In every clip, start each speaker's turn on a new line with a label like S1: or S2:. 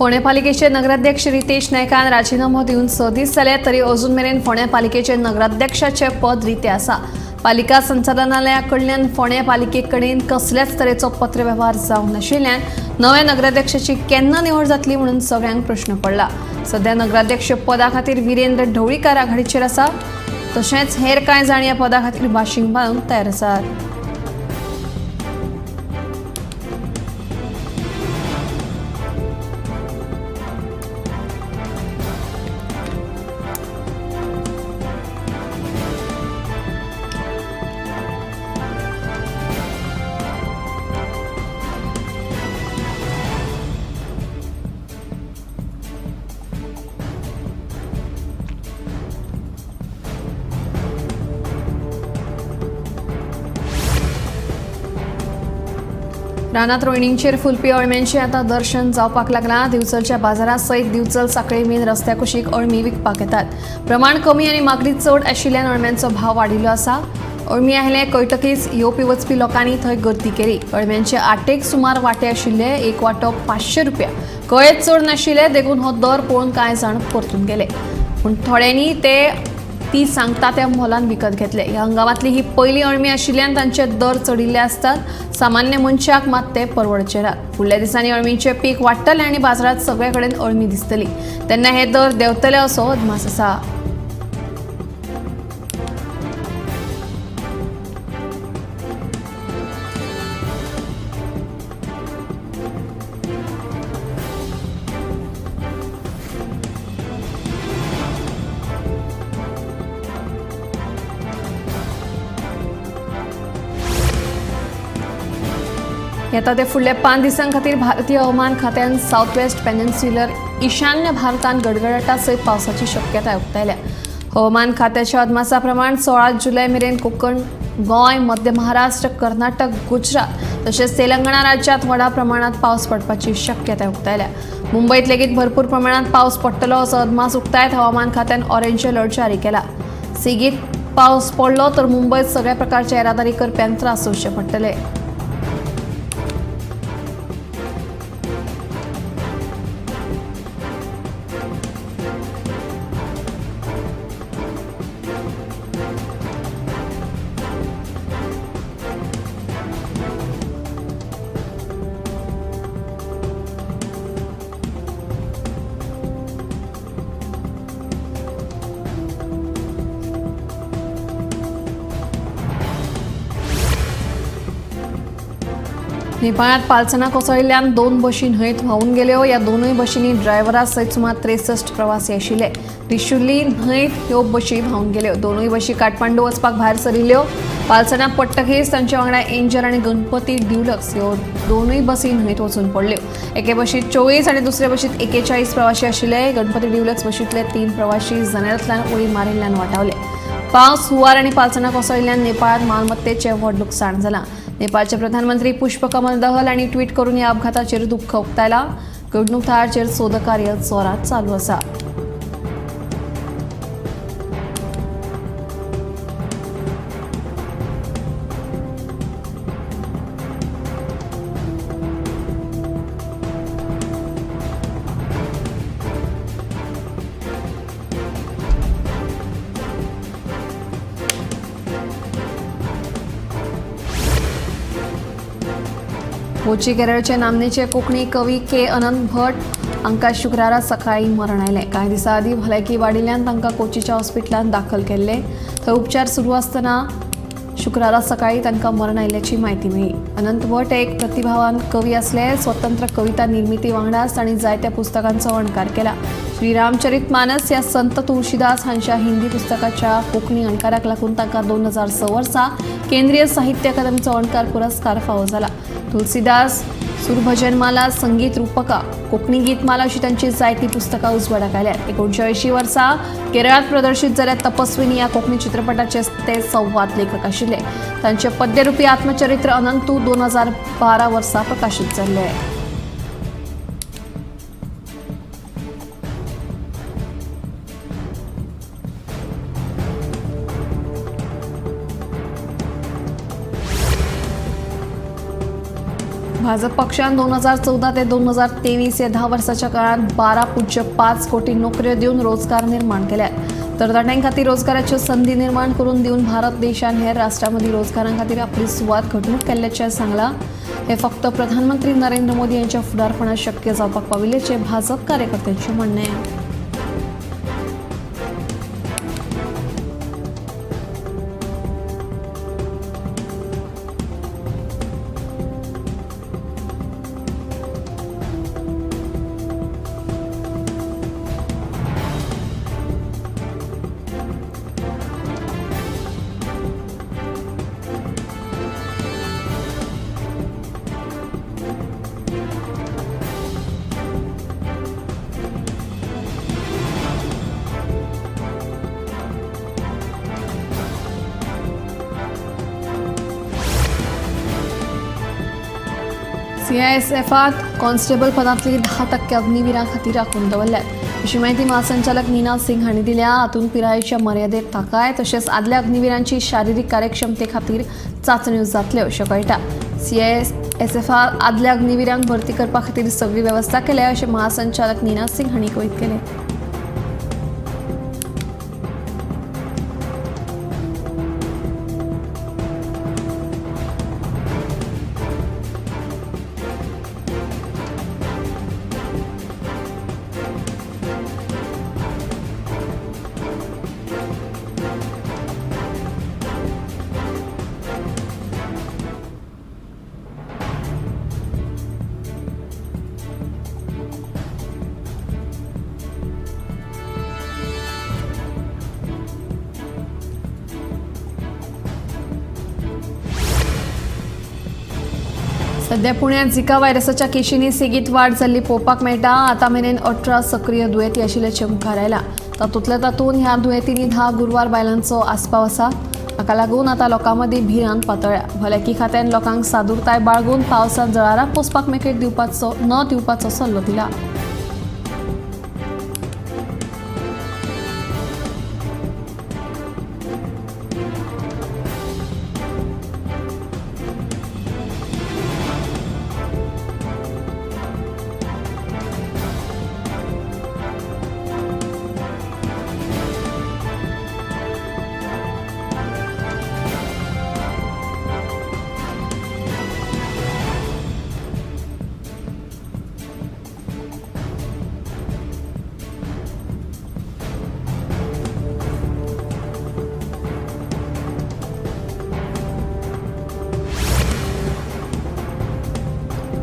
S1: फोंडें पालिकेचे नगराध्यक्ष रितेश नायकान राजीनामो दिवन 6 दीस जाले तरी अजून मेरेन फोंडें पालिकेचे नगराध्यक्षाचे पद रितें आसा। पालिका संचालनालया कडल्यान फोंडें पालिके कडेन कसल्याच तरेचो पत्रवेव्हार जावंक नाशिल्ल्यान नव्या नगराध्यक्षाची केन्ना निवड जातली म्हणून सगळ्यांक प्रश्न पडला। सध्या नगराध्यक्ष पदा खातीर विरेंद्र ढवळीकार आघाडीचेर आसा, तशेंच हेर कांय जाण ह्या पदा खातीर बाशिंग बांदूंक तयार आसात। रानात रोयणींचेर फुलपी अळम्यांचें आतां दर्शन जावपाक लागलां। दिवचलच्या बाजारात सयत दिवचल साखळी मेन रस्त्या कुशीक अळमी विकपाक येतात। प्रमाण कमी आनी मागणी चड आशिल्ल्यान अळम्यांचो भाव वाडिल्लो आसा। अळमी आयले कळटकीच येवपी वचपी लोकांनी थंय गर्दी केली। अळम्यांचे 8 सुमार वांटे आशिल्ले, एक वांटो 500 रुपया। कळे चड नाशिल्ले देखून हो दर पळोवन कांय जाण परतून गेले, पूण थोड्यांनी ते ती सांगता त्या मोलान विकत घेतले। ह्या हंगामातली ही पयली अळमी आशिल्ल्यान तांचे दर चडिल्ले आसतात। सामान्य मनशाक मात ते परवडचे नात। फुडल्या दिसांनी अळमीचें पीक वाडटलें आनी बाजारांत सगळे कडेन अळमी दिसतली, तेन्ना हे दर देंवतले असो अदमास आसा। येता ते फुडल्या 5 दिसां खातीर भारतीय हवामान खात्यान सावथ वेस्ट पेनिन्सुलर ईशान्य भारतांत गडगडाटा सयत पावसाची शक्यताय उक्तायल्या। हवामान खात्याच्या अदमासा प्रमाण 16 जुलय मेरेन कोकण, गोंय, मध्य महाराष्ट्र, कर्नाटक, गुजरात तशेंच तेलंगणा राज्यांत व्हडा प्रमाणात पावस पडपाची शक्यताय उक्तायल्या। मुंबयत लेगीत भरपूर प्रमाणात पावस पडटलो असो अदमास उक्तायत हवामान खात्यान ऑरेंज अलर्ट जारी केला। सेगीत पावस पडलो तर मुंबयत सगळ्या प्रकारच्या येरादारी करप्यांक त्रास सोंसचे पडटले। नेपाळात पालसणां कोसळिल्ल्यान 2 बशी न्हंयत व्हांवून गेल्यो। ह्या दोनूय बशींनी ड्रायव्हरा सयत सुमार 63 प्रवासी आशिल्ले। त्रिशुली न्हंयत ह्यो बशी व्हांवून गेल्यो। दोनूय बशी काठमांडू वचपाक भायर सरिल्ल्यो। पालसणां पडटकीच तांचे वांगडा एंजल आनी गणपती ड्युलक्स ह्यो दोनूय बसी न्हंयत वचून पडल्यो। एके बशींत 24 आनी दुसरे बशींत 41 प्रवासी आशिल्ले। गणपती ड्युलक्स बशींतले 3 प्रवासी जनेलांतल्यान उडी मारिल्ल्यान वाटावले। पावस, हुंवार आनी पालसणां कोसळिल्ल्यान नेपाळांत मालमत्तेचें व्हड लुकसाण जालां। नेपाळचे प्रधानमंत्री पुष्पकमल दहल हांणी ट्वीट करून ह्या अपघाताचेर दुख्ख उक्तायलां। घडणूक थळाचेर सोदकार्य जोरात चालू आसा। कोची केरळचे नामनेचे कोंकणी कवी के अनंत भट हांकां शुक्रारा सकाळीं मरण आयलें। कांय दिसां आदीं भलायकी वाडिल्ल्यान तांकां कोचीच्या हॉस्पिटलांत दाखल केल्ले। थंय उपचार सुरू आसतना शुक्रारा सकाळीं तांकां मरण आयिल्ल्याची म्हायती मेळ्ळी। अनंत भट एक प्रतिभावान कवी आसले। स्वतंत्र कविता निर्मिती वांगडाच तांणी जायत्या पुस्तकांचो अणकार केला। श्रीरामचरितमानस ह्या संत तुळशीदास हांच्या हिंदी पुस्तकाच्या कोंकणी अणकाराक लागून तांकां 2006 वर्सा केंद्रीय साहित्य अकादमीचो अणकार पुरस्कार फावो जाला। तुलसीदास, सुरभजनमाला, संगीत रूपका, कोंकणी गीतमाला अशी तांची जायती पुस्तकां उजवाडाक आयल्यात। 1980 वर्सा केरळांत प्रदर्शीत जाल्ल्या तपस्विनी ह्या कोंकणी चित्रपटाचे ते संवाद लेखक आशिल्ले। तांचे पद्यरुपी आत्मचरित्र अनंतू 2012 वर्सा प्रकाशीत जाल्लें। भाजप पक्षान 2014 ते 2023 या 10 वर्साच्या काळात 12.5 कोटी नोकऱ्यो दिवन रोजगार निर्माण केल्यात. तरणाट्यां खातीर रोजगाराच्यो संदी निर्माण करून दिवन भारत देशान हेर राष्ट्रां मदीं रोजगारां खातीर आपली सुवात घटमूट केल्ल्याचें सांगलां. हे फक्त प्रधानमंत्री नरेंद्र मोदी यांच्या फुडारपणात शक्य जावपाक पाविल्ल्याचें भाजप कार्यकर्त्यांचें म्हणणें. सीआयएसएफात कॉन्स्टेबल पदांतली 10% अग्निवीरां खातीर राखून दवरल्यात अशी म्हायती महासंचालक नीना सिंग हांणी दिल्या. हातूंत पिरायेच्या मर्यादेत थाकाय तशेंच आदल्या अग्निवीरांची शारिरीक कार्यक्षमते खातीर चांचण्यो जातल्यो अशें कळटा. सीआयएसएफात आदल्या अग्निवीरांक भरती करपा खातीर सगळी वेवस्था केल्या अशें महासंचालक नीना सिंग हांणी कळीत केलें. सध्या पुण्यात झिका व्हायरसाच्या केशींनी सेगीत वाड जाल्ली पळोवपाक मेळटा. आतां मेरेन 18 सक्रीय दुयेंती आशिल्ल्याचें मुखार आयलां. तातूंतल्या तातूंत ह्या दुयेंतींनी 10 गुरवार बायलांचो आस्पाव आसा. हाका लागून आतां लोकां मदीं भिरांत पातळ्ळ्या. भलायकी खात्यान लोकांक सादूरताय बाळगून पावसांत जळारां पोसपाक मेकळीक दिवपाचो न दिवपाचो सल्लो दिला.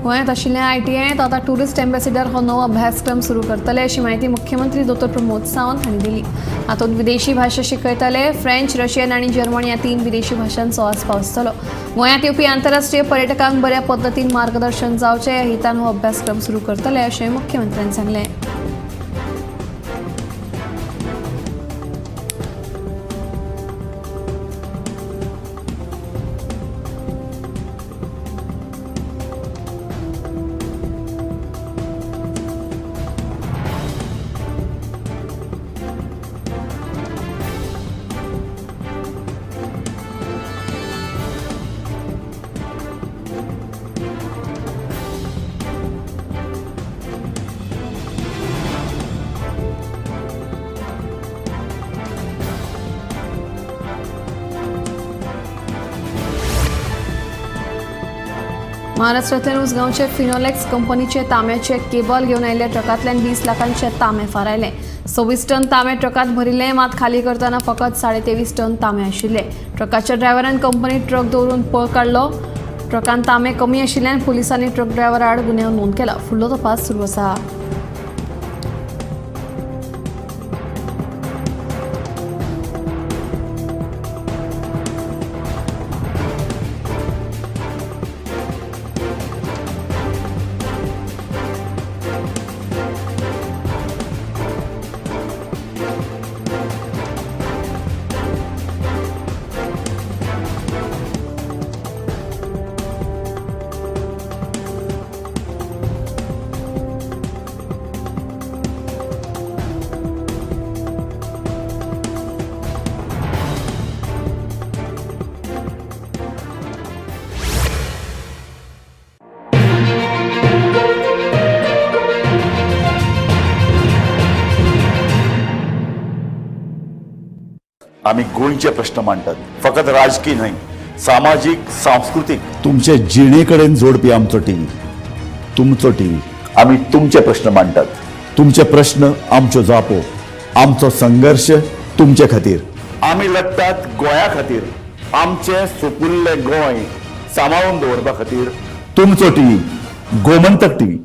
S1: गोंयांत आशिल्ल्या आयटीआयंत आतां ट्युरिस्ट एम्बेसिडर हो नवो अभ्यासक्रम सुरू करतले अशी म्हायती मुख्यमंत्री डॉ. प्रमोद सावंत हांणी दिली. हातूंत विदेशी भाशा शिकयतले. फ्रेंच, रशियन आनी जर्मन ह्या 3 विदेशी भाशांचो आस्पाव आसतलो. गोंयांत येवपी आंतरराष्ट्रीय पर्यटकांक बऱ्या पद्दतीन मार्गदर्शन जावचें ह्या हितान हो अभ्यासक्रम सुरू करतले अशें मुख्यमंत्र्यान सांगलें. महाराष्ट्रांतल्यान उसगांवचे फिनोलेक्स कंपनीचे तांब्याचे केबल घेवन आयिल्ल्या ट्रकांतल्यान 20 लाखांचे तांबे फारायले. 26 टन तांबे ट्रकांत भरिल्ले, मात खाली करतना फकत 23.5 टन तांबे आशिल्ले. ट्रकाच्या ड्रायव्हरान कंपनी ट्रक दवरून पळ काडलो. ट्रकान तांबे कमी आशिल्ल्यान पुलिसांनी ट्रक ड्रायव्हरा आड गुन्यांव नोंद केला. फुडलो तपास सुरू आसा.
S2: आमी गोंयचे प्रश्न मांडटात, फकत राजकी न्हय, सामाजीक, सांस्कृतीक, तुमचे जिणे कडेन जोडपी आमचो टीव्ही, तुमचो टीव्ही। आमी तुमचे प्रश्न मांडटात, तुमचे प्रश्न आमच्यो जापो, आमचो संघर्श तुमचे खातीर। आमी लढटात गोंया खातीर, आमचें सुपुल्लें गोंय सांबाळून दवरपा खातीर। तुमचो टीव्ही, गोमंतक टीव्ही।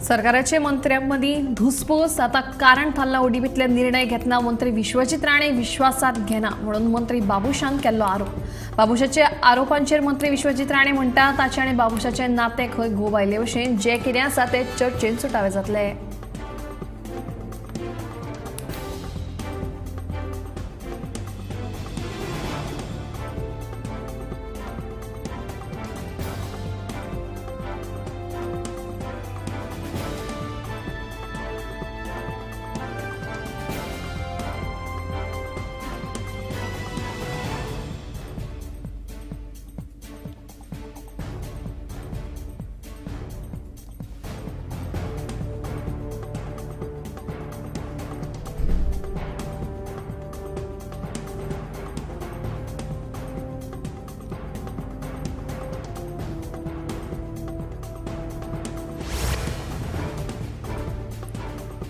S1: सरकाराचे मंत्र्यांमदीं धुसफूस आतां कारण थारला। ओडीपींतले निर्णय घेतना मंत्री विश्वजीत राणे विश्वासात घेना म्हणून मंत्री बाबूशान केल्लो आरोप। बाबूशाच्या आरोपांचेर मंत्री विश्वजीत राणे म्हणटा ताचे आनी बाबूशाचे नाते खंय घोव आयले भशेन जे कितें आसा ते चर्चेन सुटावे जातले।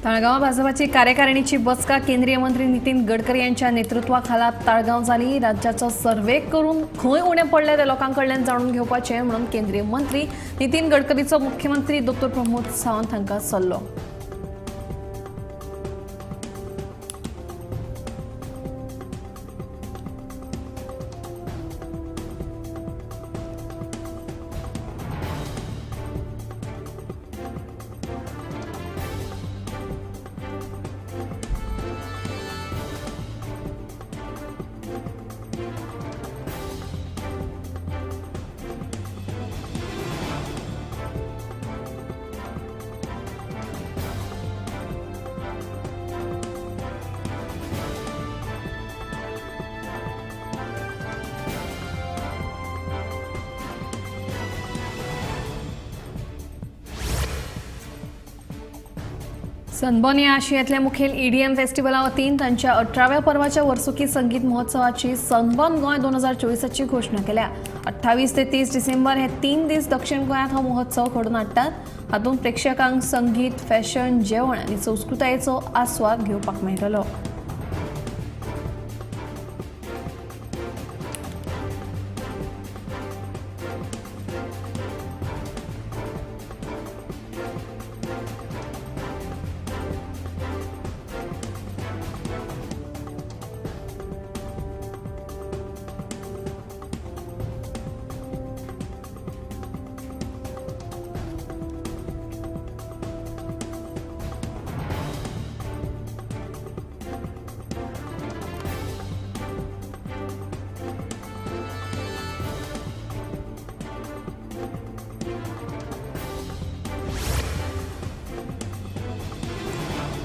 S1: ताळगांव भाजपाची कार्यकारिणीची बसका केंद्रीय मंत्री नितीन गडकरी यांच्या नेतृत्वाखाला ताळगांव जाली। राज्याचो सर्वे करून खंय उणें पडले ते लोकां कडल्यान जाणून घेवपाचें म्हणून केंद्रीय मंत्री नितीन गडकरीचो मुख्यमंत्री डॉ प्रमोद सावंत हांकां सल्लो। सनबर्न ह्या आशियांतल्या मुखेल ईडीएम फेस्टिवला वतीन तांच्या 18व्या पर्वाच्या वर्सुकी संगीत महोत्सवाची सनबर्न गोंय 2024ची घोशणा केल्या। 28 ते 30 डिसेंबर हे 3 दीस दक्षिण गोंयांत हो महोत्सव घडोवन हाडटात। हातूंत प्रेक्षकांक संगीत, फॅशन, जेवण आनी संस्कृतायेचो आस्वाद घेवपाक मेळटलो।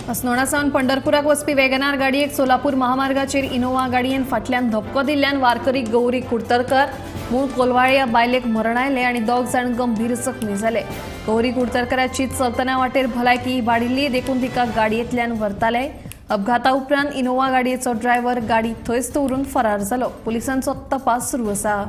S1: अस्नोडा सावन पंढरपुराक वचपी वेगनार गाडयेक सोलापूर महामार्गाचेर इनोव्हा गाडयेन फाटल्यान धपको दिल्ल्यान वारकरी गौरी कुडतरकर मूळ कोलवाळे ह्या बायलेक मरण आयलें आनी 2 जाण गंभीर जखमी जाले। गौरी कुडतरकराची चलतना वाटेर भलायकी इबाडिल्ली देखून तिका गाडयेंतल्यान व्हरताले। अपघाता उपरांत इनोव्हा गाडयेचो ड्रायव्हर गाडी थंयच दवरून फरार जालो। पुलिसांचो तपास सुरू आसा।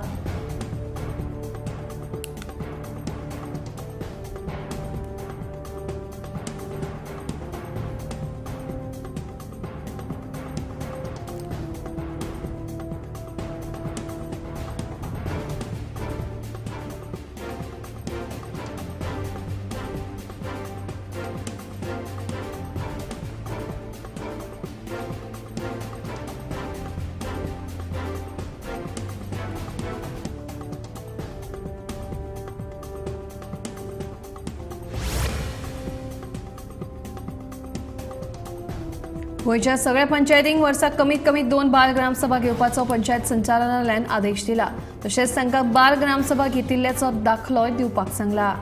S1: गोंयच्या सगळ्या पंचायतींक वर्साक कमीत कमी 2 बाल ग्रामसभा घेवपाचो पंचायत संचालनालयान आदेश दिला। तशेंच तांकां बाल ग्रामसभा घेतिल्ल्याचो दाखलोय दिवपाक सांगला।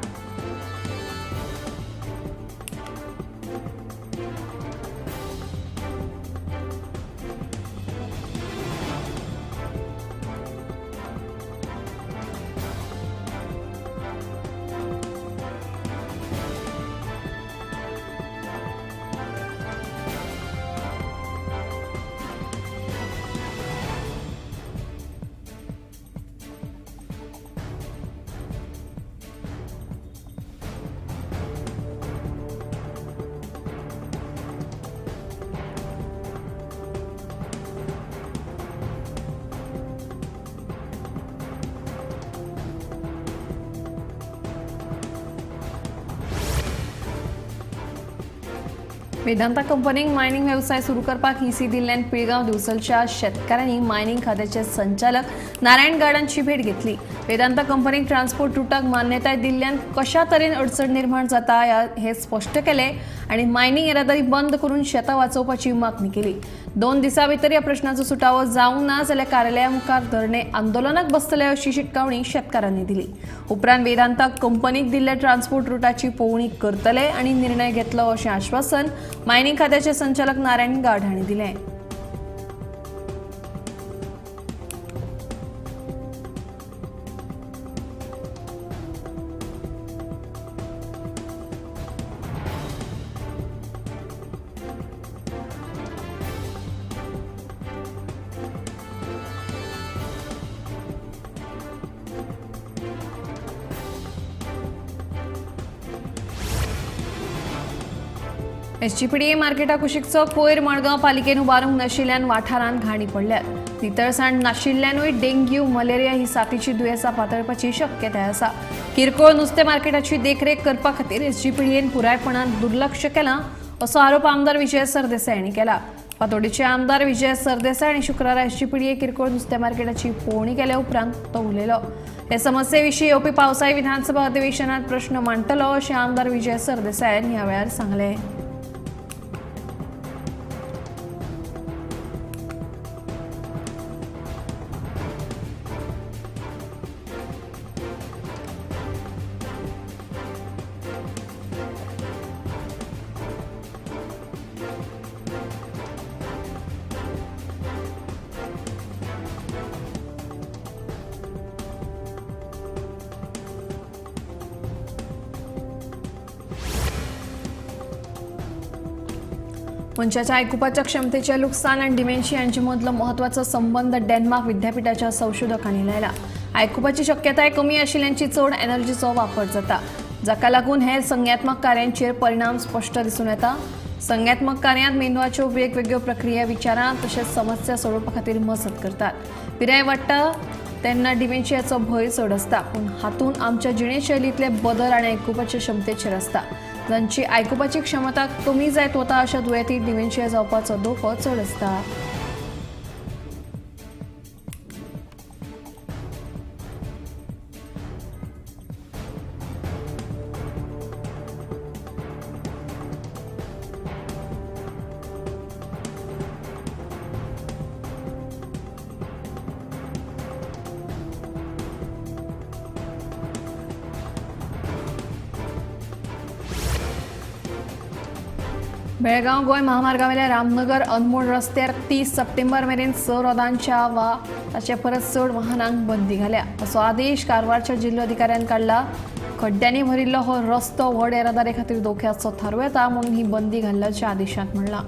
S1: वेदांता कंपनीक मायनिंग वेवसाय सुरू करपाक हिसी दिल्ल्यान पिळगांव दिवचलच्या शेतकारांनी मायनिंग खात्याचे संचालक नारायण गाडांची भेट घेतली. वेदांता कंपनीक ट्रान्सपोर्ट रुटाक मान्यताय दिल्ल्यान कशा तरेन अडचण निर्माण जाता हे स्पश्ट केले आनी मायनिंग येरादारी बंद करून शेतां वाचोवपाची मागणी केली. 2 दिसां भितर ह्या प्रश्नाचो सुटावो जावंक ना जाल्यार कार्यालया मुखार धरणे आंदोलनाक बसतले अशी शिटकावणी शेतकारांनी दिली. उपरांत वेदांता कंपनीक दिल्ल्या ट्रान्सपोर्ट रुटाची पळोवणी करतले आनी निर्णय घेतलो अशें आश्वासन मायनिंग खात्याचे संचालक नारायण गाड हांणी दिलें. एसजीपीडीए मार्केटा कुशीकचो कोयर मडगांव पालिकेन उबारूंक नाशिल्ल्यान वाठारांत घाणी पडल्यात. नितळसाण नाशिल्ल्यानूय डेंग्यू, मलेरिया ही साथीची दुयेंसां पातळपाची शक्यताय आसा. किरकोळ नुस्तें मार्केटाची देखरेख करपा खातीर एसजीपीडीएन पुरायपणान दुर्लक्ष केलां असो आरोप आमदार विजय सरदेसाय हांणी केला. फातोडेचे आमदार विजय सरदेसाय हांणी शुक्रारा एसजीपीडीए किरकोळ नुस्तें मार्केटाची पळोवणी केल्या उपरांत तो उलयलो. हे समस्ये विशीं येवपी पावसाळी विधानसभा अधिवेशनात प्रश्न मांडटलो अशें आमदार विजय सरदेसाय हांणी ह्या वेळार सांगलें. मनशाच्या आयकुपाच्या क्षमतेचे लुकसाण आनी डिमेन्शिया हांचे मदलो म्हत्वाचो संबंद डेन्मार्क विद्यापीठाच्या संशोधकांनी लायला. आयकुपाची शक्यताय कमी आशिल्ल्यांची चड एनर्जीचो वापर जाता, जाका लागून हेर संज्ञात्मक कार्यांचेर परिणाम स्पश्ट दिसून येता. संज्ञात्मक कार्यांत मेंदवाच्यो वेगवेगळ्यो प्रक्रिया विचारां तशेंच समस्या सोडोवपा खातीर मजत करतात. पिराय वाडटा तेन्ना डिमेन्शियाचो भंय चड आसता, पूण हातूंत आमच्या जिणेशैलींतले बदल आनी आयकुपाचे क्षमतेचेर आसता. जांची आयकुपाची क्षमता कमी जायत वता अशा दुयेंतीक डिमेन्शिया जावपाचो धोको चड आसता. बेळगांव गोंय महामार्गावेल्या रामनगर अनमोड रस्त्यार 30 सप्टेंबर मेरेन 6 रोदांच्या वा ताचे परस चड वाहनांक बंदी घाल्या असो आदेश कारवारच्या जिल्लोधिकाऱ्यान काडला. खड्ड्यांनी भरिल्लो हो रस्तो व्हड येरादारी खातीर धोक्याचो थारूं येता म्हणून ही बंदी घाल्ल्याच्या आदेशांत म्हणलां.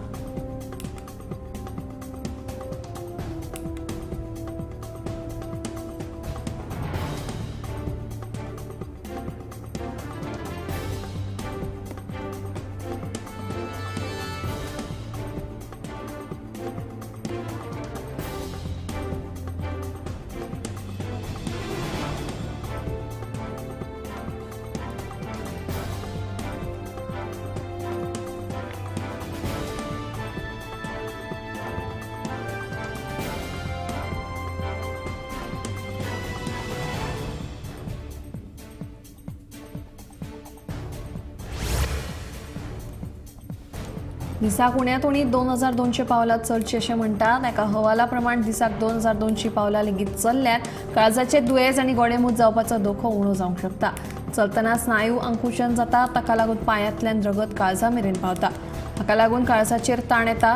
S1: दिसाक उण्यांत उणी 2200 पावलां चलची अशें म्हणटात. एका अहवाला प्रमाण दिसाक 2200 पावलां लेगीत चल्ल्यार काळजाचे दुयेंस आनी गोडेमूत जावपाचो धोको उणो जावंक शकता. चलतना स्नायू आंकुशन जाता, ताका लागून पांयांतल्यान रगत काळजा मेरेन पावता. हाका लागून काळजाचेर ताण येता.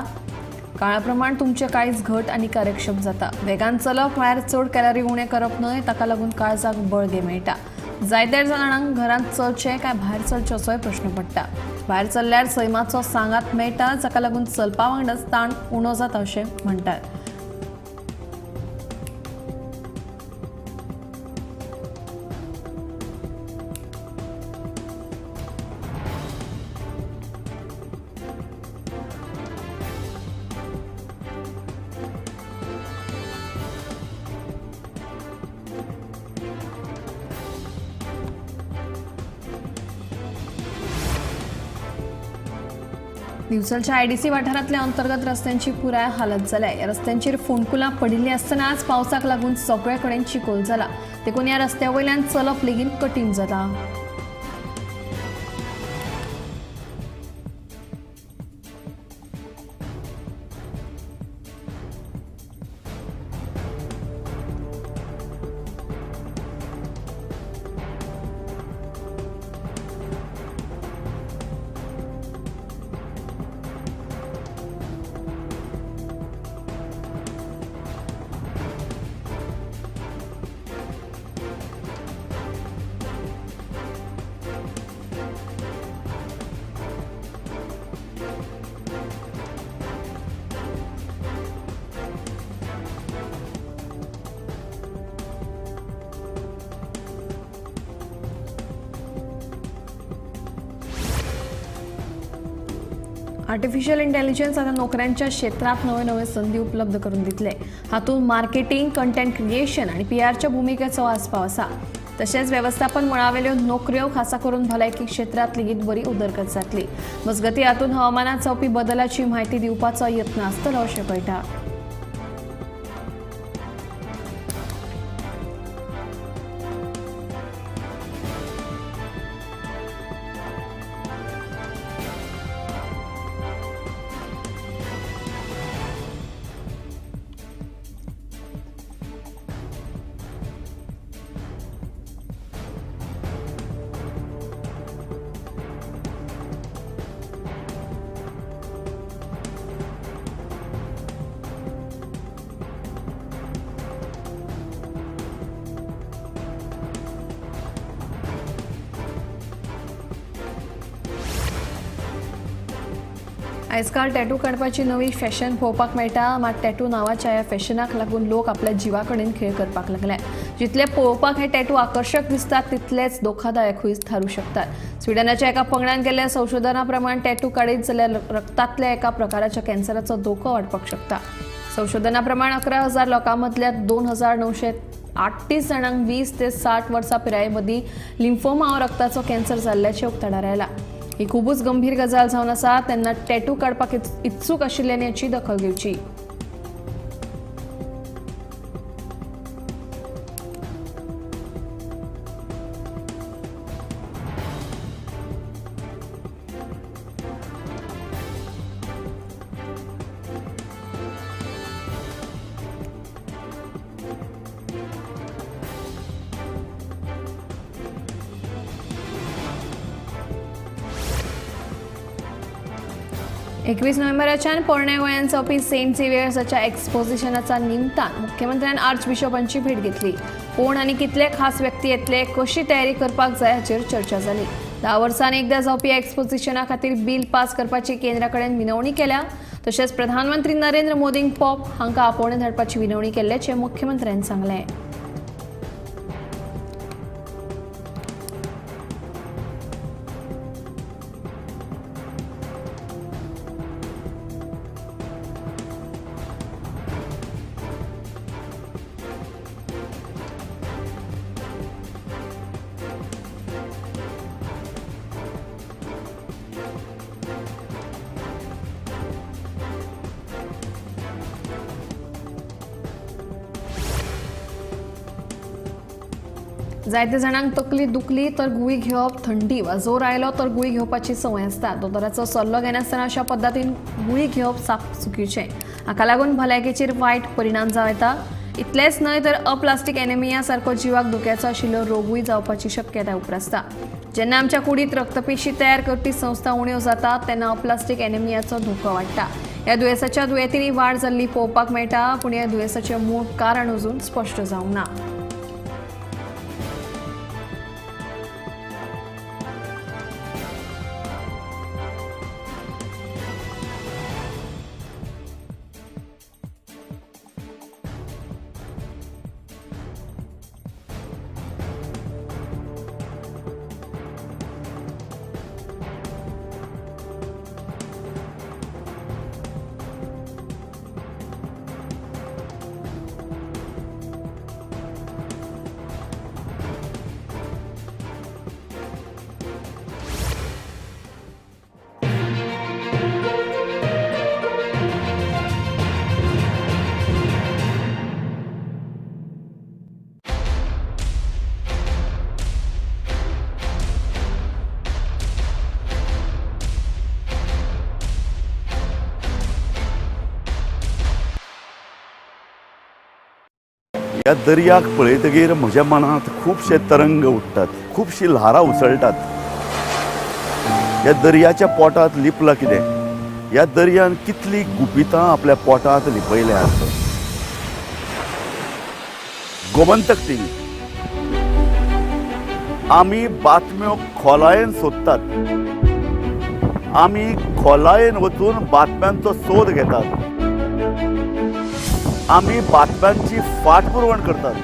S1: काळा प्रमाण तुमचें काळीज घट आनी कार्यक्षम जाता. वेगान चलप म्हळ्यार चड कॅलरी उणें करप न्हय, ताका लागून काळजाक बळगें मेळटा. जायत्या जाणांक घरांत चलचें काय भायर चलचें असोय प्रश्न पडटा. भायर चल्ल्यार सैमाचो सांगात मेळटा, जाका लागून चलपा वांगडाच ताण उणो जाता अशें म्हणटात. दिवचलच्या आयडीसी वाठारांतल्या अंतर्गत रस्त्यांची पुराय हालत जाल्या. ह्या रस्त्यांचेर फोंडकुलां पडिल्लीं आसतनाच पावसाक लागून सगळे कडेन चिखोल जाला. देखून ह्या रस्त्या वयल्यान चलप लेगीत कठीण जाता. आर्टिफिशियल इंटेलिजन्स आतां नोकऱ्यांच्या क्षेत्रांत नव्यो नव्यो संदी उपलब्ध करून दितले. हातूंत मार्केटिंग, कंटेंट क्रिएशन आनी पीआरच्या भुमिकेचो आस्पाव आसा. तशेंच वेवस्थापन मळावेल्यो नोकऱ्यो खासा करून भलायकी क्षेत्रांत लेगीत बरी उदरगत जातली. मजगतीं हातूंत हवामानांत जावपी बदलाची म्हायती दिवपाचो यत्न आसतलो अशें कळटा. आयजकाल टॅटू काडपाची नवी फॅशन पळोवपाक मेळटा. मात टॅटू नांवाच्या ह्या फॅशनाक लागून लोक आपल्या जिवा कडेन खेळ करपाक लागले. जितले पळोवपाक हे टॅटू आकर्शक दिसतात तितलेच धोकादायकूय थारूं शकतात. स्विडनाच्या एका पंगडान केल्ल्या संशोधना प्रमाण टॅटू काडीत जाल्यार रक्तांतल्या एका प्रकाराच्या कॅन्सराचो धोको वाडपाक शकता. संशोधना प्रमाण 11,000 लोकां मदल्या 2,938 जाणांक 20 ते 60 वर्सां पिराये मदीं लिम्फोमा वा रक्ताचो कॅन्सर जाल्ल्याचें उक्ताडार आयलां. ही खूबच गंभीर गजाल जावन आसा. तेन्ना टॅटू काडपाक इत्सूक आशिल्ल्यान याची दखल घेवची. एकवीस नोव्हेंबराच्यान पोरण्या गोंयांत जावपी सेंट झेवियर्साच्या एक्सपोजिशनाच्या निमतान मुख्यमंत्र्यान आर्च बिशपांची भेट घेतली. कोण आनी कितले खास व्यक्ती येतले, कशी तयारी करपाक जाय हाचेर चर्चा जाली. 10 वर्सांनी एकदा जावपी एक्सपोजिशना खातीर बील पास करपाची केंद्रा कडेन विनवणी केल्या. तशेंच प्रधानमंत्री नरेंद्र मोदींक पॉप हांकां आपोवणें धाडपाची विनवणी केल्ल्याचें मुख्यमंत्र्यान सांगलें. जायते जाणांक तकली दुखली तर गुळी घेवप, थंडी वा जोर आयलो तर गुळी घेवपाची संवय आसता. दोतोराचो सल्लो घेनासतना अशा पद्दतीन गुळी घेवप साप चुकीचें. हाका लागून भलायकेचेर वायट परिणाम जावं येता. इतलेंच न्हय तर अप्लास्टीक एनेमिया सारको जिवाक धोक्याचो आशिल्लो रोगूय जावपाची शक्यताय उप्रासता. जेन्ना आमच्या कुडींत रक्तपेशी तयार करपी संस्था उण्यो जातात तेन्ना अप्लास्टीक एनेमियाचो धोको वाडटा. ह्या दुयेंसाच्या दुयेंतींनी वाड जाल्ली पळोवपाक मेळटा, पूण ह्या दुयेंसाचें मूळ कारण अजून स्पश्ट जावंक ना.
S2: ह्या दर्याक पळयतगीर म्हज्या मनांत खुबशे तरंग उठ्ठात, खुबशीं ल्हारां उसळटात. ह्या दर्याच्या पोटांत लिपलां कितें? ह्या दर्यान कितलीं गुपितां आपल्या पोटांत लिपयल्यांत? गोमंतक टीव्ही, आमी बातम्यो खोलायेन सोदतात, आमी खोलायेन वचून बातम्यांचो सोद घेतात, आमी बातम्यांची फाटपुरवण करतात.